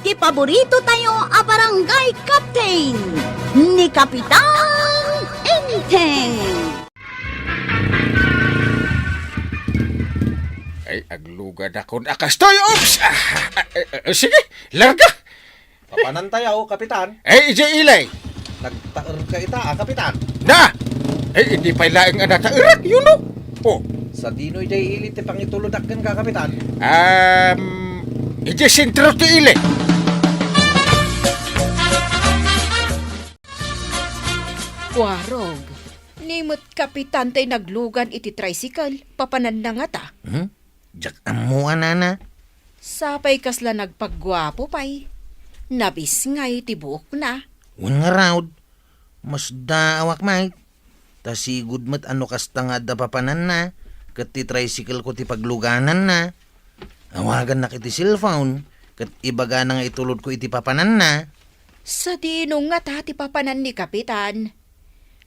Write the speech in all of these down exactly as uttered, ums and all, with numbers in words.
Ti paborito tayo a barangay captain, ni Kapitan Enteng. Ay, aglugadakon a kastoy. Oops! Ah, ah, eh, eh, sige, larga! Papanantayo, Kapitan. Ay, idiay ili. Nagtaerka ita, a, Kapitan. Na! Ay, idi pay laeng a nataerak, yuno. Oh. Sadino idiay ili ti pangitulodak kenka, Kapitan? Um, idiay sentro ti ili. Kuarog, ni met Kapitan tay naglugan iti tricycle, papananna ngata. Hmm? Diak ammo a nana. Sapay kasla nagpaguapo pay. Nabisngay ti buokna. Wen ngarud, masdaawak met. Ta sigud met a no kasta nga adda papananna, ket ti tricycle ko ti paglugananna. Awagannak iti cellphone, ket ibagana nga itulodko iti papananna. Sadino ngata ti papanan ni Kapitan?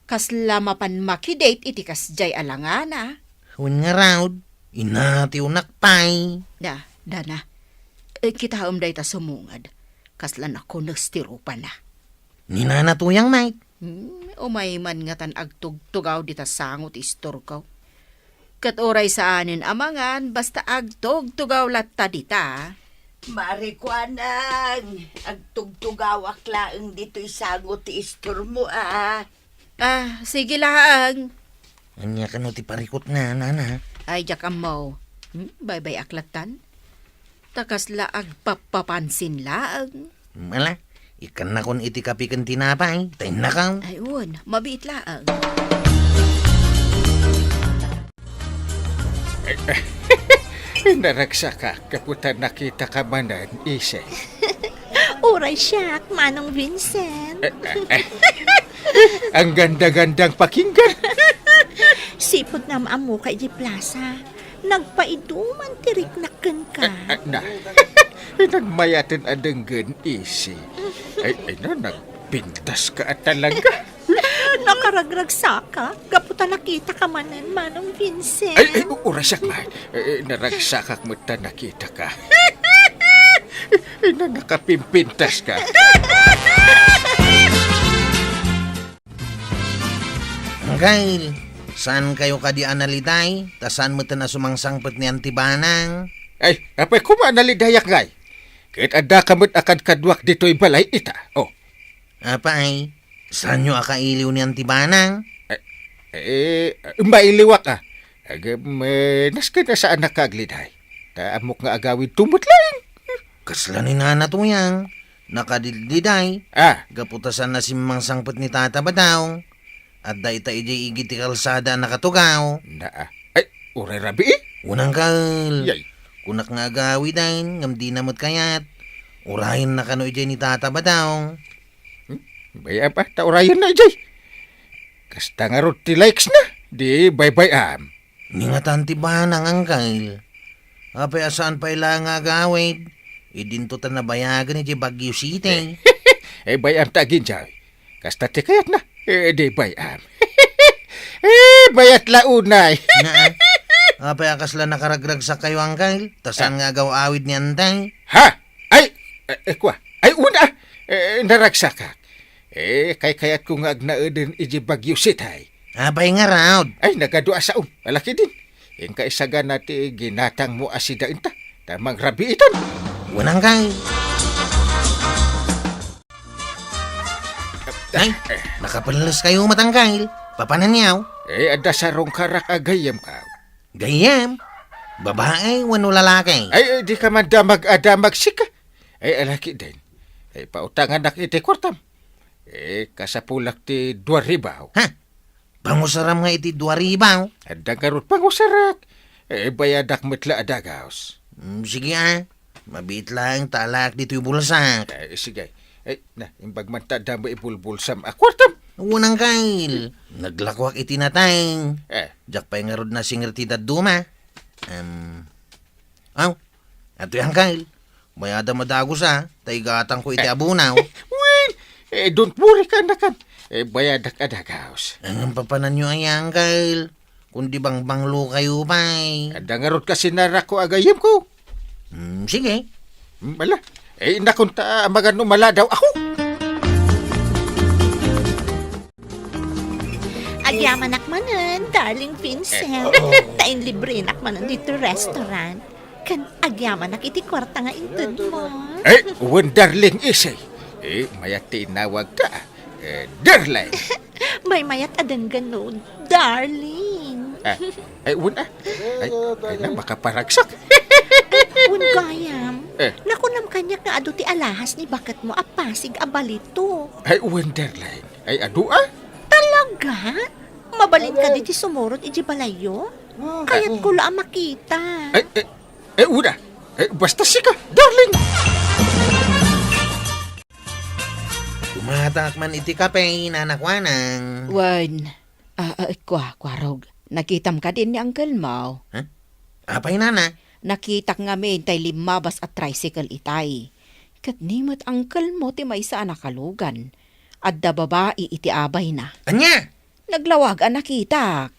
Kasla mapan makidate iti kasdiay a langana? Wen ngarud, inatiwnak pay. Da, dana. Eh, kitaem dayta sumungad. Kasla nakunes ti rupana. Ni Nana Tuyang, Mike. Hmm, umay man ngatan agtugtugaw dita sango ti istorko. Ket uray saanen a mangan, basta agtugtugaw latta dita. Mari kuanang, agtugtugawak laeng ditoy sango ti istormo, a. Ah, sige laeng. Ania kano ti parikutna, nana? Ay, diak ammo. Hmm, baybay-ak lattan. Ta kasla agpappapansin laeng. Ala, ikkannakon iti kapi ken tinapay, ta innakam. Ay, wen, mabiit laeng. Naragsakak, gapu ta nakitaka manen, Isi. Uray siak, Manong Vincent. Eh, eh, eh. Ang ganda-gandang pakinggan. Sipud nga maammoka idiay plasa. Nagpaiduman ti riknak kenka. Eh, eh, na. Nagmayaten a denggen, Isi. Ay, ay, na, nagpintas ka at talaga. Nakaragragsaka, gapu ta nakitaka manen, Manong Vincent. Ay, ay, u-, urasyak man. Eh, eh, naragsakak met ta nakitaka. Ay, na, nakapimpintas ka. Angkel, saan kayo kadi a naliday? Ta saan metten a sumangsangpet ni Auntie Banang? Ay, apay koma a nalidayak, ngay. Ket adda ka met a kadkaduak ditoy balay ita. Oh. Apay, saanyo a kailiw ni Auntie Banang? Eh, eh, mailiwak, a. Agem, eh, nasken a saanak nga agliday. Ta ammok nga agawidto met laeng. Kasla ni Nana Tuyang, nakadidliday. Ah. Gapu ta saan a simmangsangpet ni Tata Badong. Adda ita idiay igid ti kalsada a nakatugaw. Naa. Ay, uray rabii? Unang kal. Yay. Kunak nga agawiden, ngem dina met kayat. Urayenna kano idiay ni Tata Badong. Hmm? Bay-am a, ta urayenna idiay. Kasta ngarud ti likes na, di baybay-am. Ni ngatan ti banang, Angkel. Apay a saan pay la nga agawid? Idinto ta nabayagen iti Baguio City. Eh, bay-am ta aginjaw. Kasta ti kayatna. Eh, di bay-am. Eh, bayat la unay. Naa. Apay a kasla nakaragragsak kayo, Angkel? Ta saan nga agaw-awid ni Antay? Ha? Ay, eh, eh, kua. Ay, una. Eh, naragsakak. Eh, kaykayatko nga agnaeden iti Baguio City. Apay ngarud? Ay, nagadu a sao. Alakidin. Inka isagana ti ginatangmo a sidaenta. Ta mangrabiitan. Unang kay. Ay, eh, nakapelles kayo, Manong Angkel. Papananyaw? Eh, adda sarungkarak a gayyemko. Gayyem? Babae wenno lalaki? Ay, eh, di ka man damag a damag sika. Ay, alakiden. Ay, pautanganak iti kuartam. Eh, kasapulak ti dua ribaw. Ha? Pangusaram nga iti dua ribaw? Adda ngarud pangusarak. Eh, bayadak met la a dagaws. Mm, sige, a. Mabiit laeng ta alaak ditoy bulsak. Eh, sige. Eh, na, imbag man ta adda mo ibulbulsam a kuartam. Unang kay, naglakuak iti nateng. Eh. Diak pay ngarud nasinger ti dadduma. Em, aw, atoy, Angkel. Bayadam a dagaws, a, ta igatangko iti abunaw. Well, eh, don't worry ka, anakan. Eh, bayadak a dagaws. Ang papananyo ay, Angkel. Kundi bangbanglo kayo pay. Adda ngarud kasinarakko a gayyemko. Hmm, sige. Hmm, ala. Eh, nakunta, amangan no maladaw ako. Agyamanak manen, darling Vincent. Eh, oh. Ta inlibrenak manen ditoy restaurant. Ken agyamanak iti kuarta nga inted mo. Eh, wen, darling Isay. Eh, mayat ti inawag ka. Eh, darling. Maymayat a denggen no, darling. Ah, ay, wen, ah. Ay, ay na, makaparagsak. Wen gayam. Eh. Nakunam kaniak nga adu ti alahas ni baketmo a pasig a balito. Ay, wen, darling. Ay, adu, ah. Talaga? Mabalin kadi ti sumurot iti balayyo? Kayatko la a makita. Ay, eh, eh, wen, ah. Eh, basta sika, darling. Gumatak man iti kape, Nana Kuanang. Wen. Ah, ah, kua, kuarog. Nakitam kadin ni uncle mo? Ha? Apay, Nana? Nakitak ngamin tay limmabas a tricycle itay. Ket ni met uncle mo ti maysa a nakalugan. Adda babai iti abayna. Ania? Naglawag a nakitak.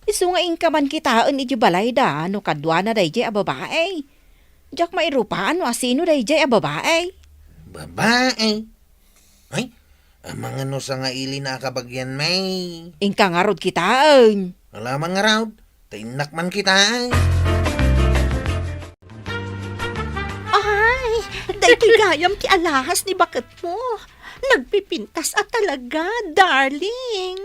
Isu nga inka man kitaen iti balayda no kaduana daydiay a babai. Diak mairupaan no asino daydiay a babai. Babai? Ay, amangan no sangaili na a kabagian, may. Inka ngarud kitaen. Ala man ngarud, ta innak man kitaen. Ay, daytoy gayam ti alahas ni baketmo. Nagpipintas a talaga, darling.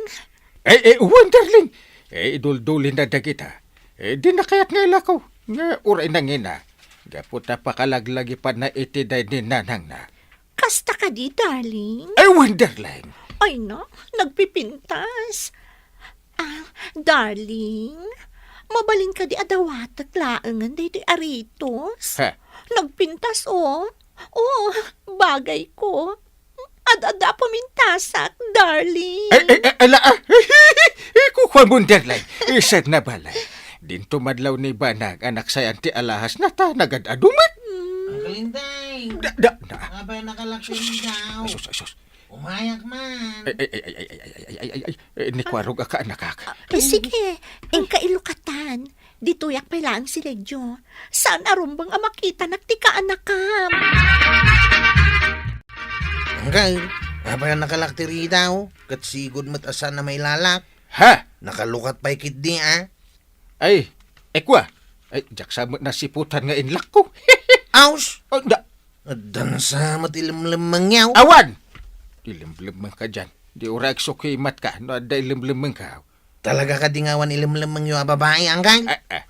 Eh, eh, wen, darling. Eh, iduldulin na dagita. Eh, di na kayat nga ilako. Nga, uray nangina. Gapu ta pakalaglagipan na iti day ni nanang na. Kasta kadi, darling? Ay, wen, darling. Ay na, nagpipintas. Ah, darling, mabalin kadi a dawatek laengen daytoy a ritos? Ha? Nagpintas, oh. Oh, bagay ko. Ad-adda a pumintasak, darling. Ay, ay, ay, ala, ah. Kukuan mo, darling. Isag na balay. Dinto madlaw ni banag, anak sayan ti alahas na ta, nagad-adumet. Uncle Inday. Da, da, da. Nga ba nakalak si Rindaw? Asus, asus. Umayak man. Ay, ay, ay, ay, ay, ay, ay, ay, ay, eh, ni Kuarog a kaanakak. Ah, eh, sige, inka ilukatan. Ditoyak pay laeng si Ledyo. Saan a rumbeng a makitanak ti kaanakam. Anggal, apay a nakalak ti ridaw, ket sigud met a saan a mailalak. Ha? Nakalukat pay ketdi, a? Ay, ekwa. Ay, diak sa met nasiputan nga inlakko. Aus! Oh, da. Addan sa met ilemlemmengyaw. Awan! Ilemlemmeng ka diyan. Di uray agsukimat ka no adda ilemlemmeng ka. Talaga kadi nga awan ilemlemmengyo a babai, anggal? Ah, ah.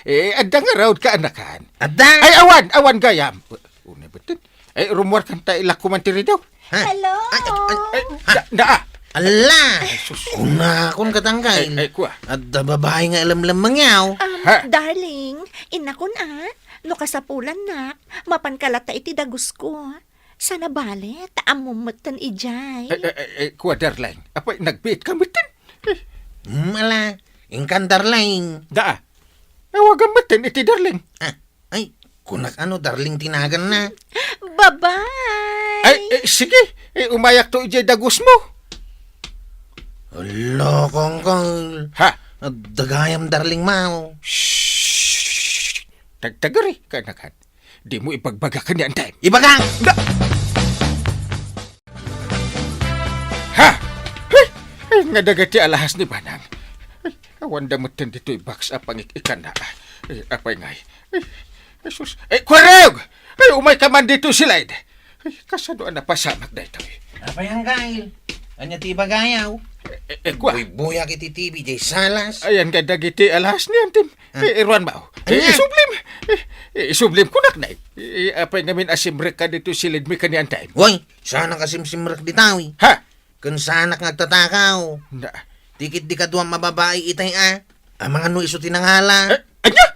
Eh, adda nga raod kaanakan. Adda? Ay, awan! Awan gayam! Una betten. Ay, rumuar kan ta ilakko man ti ridaw. Ha? Hello? Ay, ay, ay, ay, da, da, ah. Ala! Ay, sus. Kunakon kat, anggal. Ay, ay, kua. Adda babai nga ilemlemmengyaw. Um, ha? Darling, innakon a, no kasapulannak, mapanka latta iti dagusko. Saan a bale, ta ammom metten idiay. Ay, ay, ay, ay, kua, darling. Apay, nagbiit ka metten? Eh. Hmm, ala. Inkan, darling. Da, ah. Awagam metten iti darling. Ah, ay, kunak ano, darling ti naganna. Bye-bye! Ay, eh, sige. Eh, umayakto idiay dagusmo. Ala, kangkal. Ha? Adda gayam darling mo. Shh! Tagtagari, kaanakan. Dimo ibagbaga ken ni Antay. Ibaga! Da- Ha? Ay, ay, nga dagiti alahas ni Banang. Ay, awan da metten ditoy box a pangik-ikanna. Ay, apay ngay. Ay, ay, sus. Ay, Kuarog! Ay, umay ka man ditoy sila'd. Ay, kasano a napasamak daytoy? Apay, anggal? Ania ti ibagayaw? Eh, eh, kua. Buybuyak iti T V, jay salas. Ayan nga dagiti alahas ni Antim. Ah. Eh, iruan mo. Ania? Eh, isublim. Eh, eh, isublim kunak na. Eh, apay ngamin a simrek ka ditoy silidmi ken ni Antim? Hoy, saanak a simsimrek ditawi. Ha? Ken saanak nga agtatakaw. Na. Ti ketdi kaduam a babai itay a. Amangan no isu ti nangala. Eh, ania?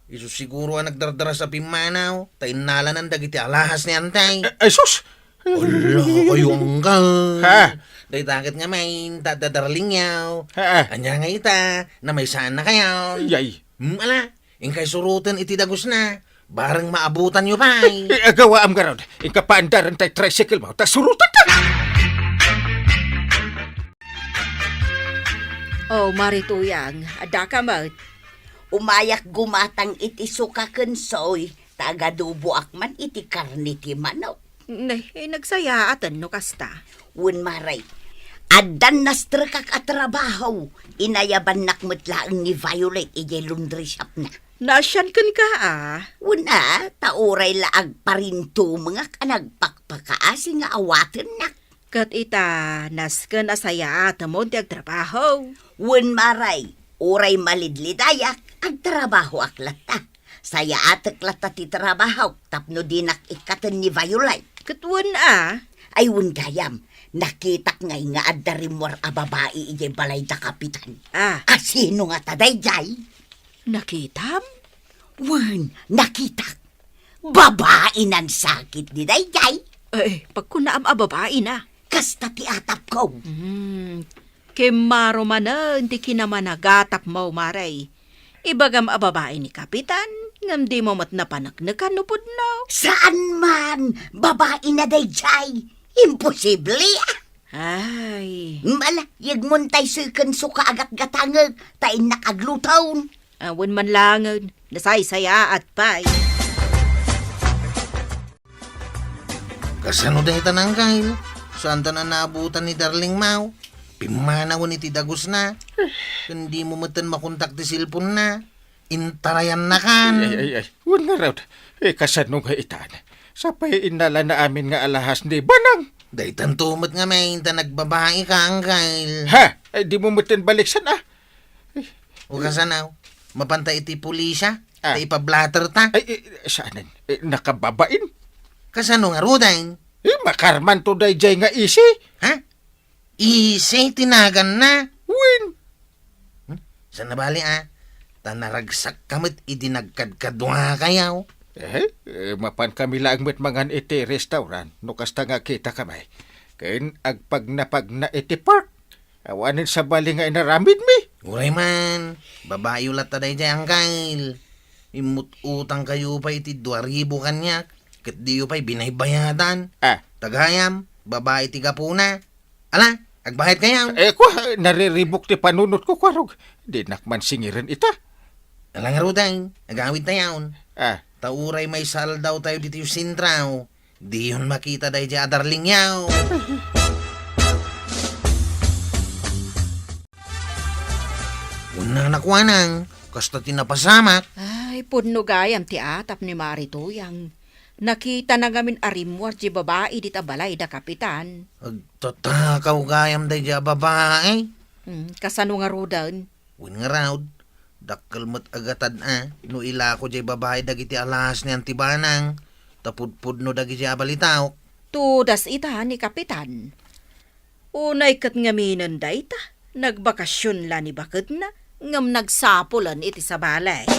Isu siguro a nagdardaras a pimmanaw, ta innalanan dagiti alahas ni Antay. Eh, ay, sus! Ala, kayo, anggal. Ha? Dayta ket ngamin, ta adda darlingyaw. Ha? Ania nga ita, namaysaanna kayon? Yay. Hmm, ala, inkay suroten iti dagusna. Bareng maabutanyo pay. Eh, agawaam garud. Inka paandaren tay tricycle mo, ta surotenta. Oh, Mari Tuyang, adda ka met? Umayak gumatang iti suka ken soy, ta agaduboak man iti karne ti manok. Nay, eh, nagsayaaten no kasta. Wen, Mare, addan nastrekak a trabaho, inayabannak met laeng ni Violet idiay laundry shopna. Naasian kenka, a? Wen, a, ta uray la agparintumengak a nagpakpakaasi nga awatennak. Ket ita, nasken a sayaatemon ti agtrabaho. Wen, Mare, uray malidlidayak, agtrabahoak latta. Sayaatek latta ti trabahok tapno dinak ikkaten ni Violet. Ket wen, a? Ay, wen gayam, nakitak ngay nga adda rimmuar a babai idiay balay da Kapitan. A? A sino ngata daydiay? Nakitam? Wen, nakitak. Babai nansakit di daydiay. Eh, pagkunaam a babaina. Kasta ti atapko. Hmm, kimmaro manen ti kinamanagatapmo, Mare. Ibagam a babai ni Kapitan, ngem dimo met napaneknekan no pudno. Saan man, babaina daydiay. Imposible, a. Ay. Mala, yegmontay seken suka agatgatangek, ta innak agluton. Awan man langen, nasaysayaat pay. Kasano dayta, Uncle? Saanta naabutan ni Darling Mau? Pimmanawen iti dagusna. Ken dimo metten makontak ti cellphone-na. Intarayannakan. Ay, ay, ay. Wen ngarud. Eh, kasano nga itan? Sapay innalana amin nga alahas ni Banang. Daytanto met ngamin ta nagbabaika, Uncle. Ha? Ay, dimo metten baliksan, a. O kasano? Mapanta iti pulisya? A. Ta ipablaterta? Ay, eh, saanen? Eh, nakababain? Kasano ngaruden? Eh, makarmanto daydiay nga isi. Ha? Isi ti naganna? Wen. Hmm? Saan a bali, a? Ta naragsakka met idi nagkadkaduakayo. Eh, eh, mapankami laeng met mangan iti restaurant no kasta nga kitakami. Ken agpagnapagna iti park. Awanen sabali nga inaramidmi. Uray man, babayo latta daydiay, Uncle. Immut-utangkayo pay iti dua ribu kaniak, ket diyo pay binaybayadan. A. Ta gayam, babai ti gapuna. Ala, agbayadkayo. Eh, kua, nariribuk ti panunotko, Kuarog. Dinak man singiren ita. Ala ngaruden, agawidtayon. A. Ta uray maisaldawtayo ditoy sentro, diyon makita daydiay a Darlingyo. Wen, nakuanang, kasta ti napasamak. Ay, pudno gayam ti atap ni Mari Tuyang. Nakitana ngamin a rimmuar diay babai dita balay da Kapitan. Agtatakaw gayam daydiay a babai. Hmm, kasano ngaruden? Wen ngarud, dakkel met a gatad a no ilako diay babai dagiti alahas ni Auntie Banang, ta pudpudno dagiti a balitok. Tudas ita ni Kapitan. Unay ket ngaminen dayta, nagbakasyon la ni bakedna, ngem nagsapulen iti sabali.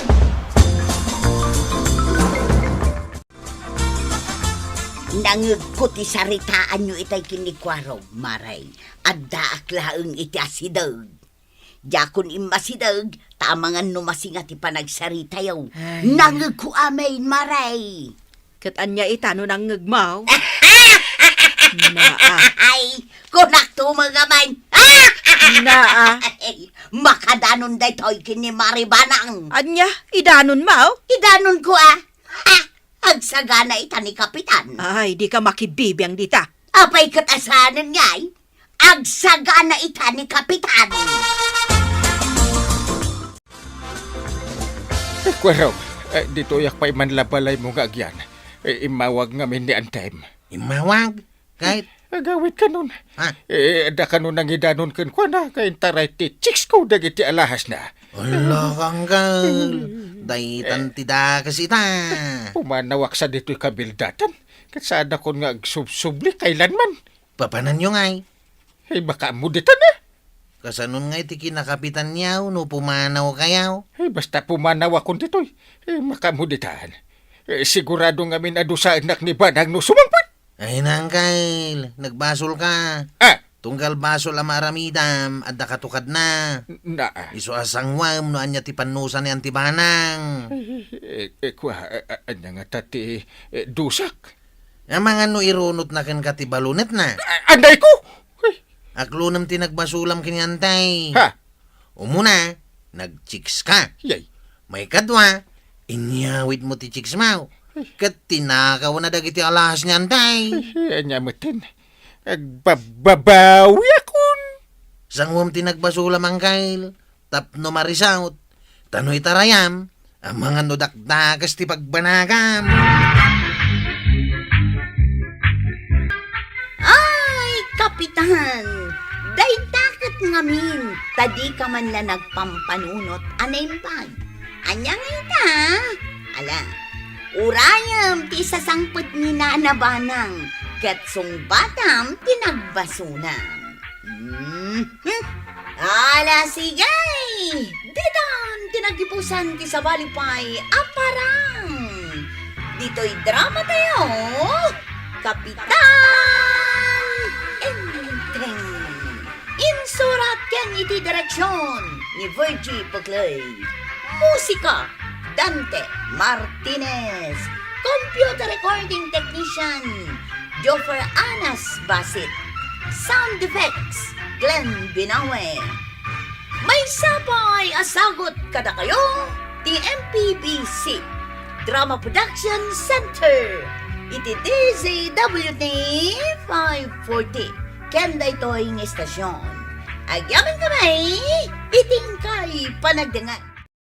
Nangegko ti saritaanyo itay ken ni Kuarog, Mare. Addaak laeng iti asideg. Diakon immasideg, ta amangan no masinga ti panagsaritayo. Ay. Nangegko amin, Mare. Ket ania ita no nangngegmo? Naa. Ay, kunakto met ngamin. Naa. Ay, makadanon daytoy ken ni Mari Banang. Ania? Idanonmo? Idanonko, a. Ha? Agsagana ita ni Kapitan. Ay, dika makibibiang dita. Apay ket a saanen ngay? Agsagana ita ni Kapitan. Eh, Kuarog, eh, ditoyak pay man la balaymo nga agyan. Eh, immawag ngamin ni Antem. Immawag? Ket? Agawid kanon. Ha? Eh, adda kano nangidanon kenkuana, kaintaray ti chicks ko dagiti alahasna. Ala, Uncle. Daytan ti dakes ita. Pumanawak sa ditoy kabildatan. Ket saanakon nga agsubsubli kailanman. Papananyo ngay? Ay, makaammo ditan, a. Kasanon ngay ti kinakapitanyo no pumanawkayo? Ay, basta pumanawakon ditoy. Ay, makaammo ditan. Eh, sigurado ngamin a dusaennak ni Banang no sumangpet. Ay, Uncle, nagbasolka. A. Tunggal basol a maaramidam, adda katukadna. N-, naa. Isu a sanguem no ania ti pannusa ni Auntie Banang. Eh, eh, kua, a-, a-, ania ngata ti, eh, dusak? Amangan no irunotna kenka ti balonetna. A-, anay ko? Ay. Aklonem ti nagbasolam ken ni Auntie. Ha? Umuna, nagchicks ka. Yay. Maikadua, inyawidmo ti chicks mo. Ket tinakawna dagiti alahas ni Anday. Ay, ania metten? Agbabbabawiakon. Sanguem ti nagbasol a manggail tapno marisaut, ta no itarayam, amangan no dakdakes ti pagbanagam. Ay, Kapitan! Dayta ket ngamin, ta dika man la nagpampanunot a naimbag. Ania nga ita? Ala, urayem ti isasangpet ni Nana Banang, ket sungbatam ti nagbasolam. Mhm. Ala, sige! Ditan ti nagipusan ti sabali pay a parang. Ditoy drama tayo, Kapitan Enteng. Insurat ken iti direksyon ni Virgie Buclay. Musika, Dante Martinez. Computer recording technician, Joffer Anas Basit. Sound effects, Glenn Binawe. Maysa pay a sagut kadakayo ti M P B C Drama Production Center iti D Z W T five forty ken daytoy nga istasyon. Agyamankami iti inkay panagdengngeg.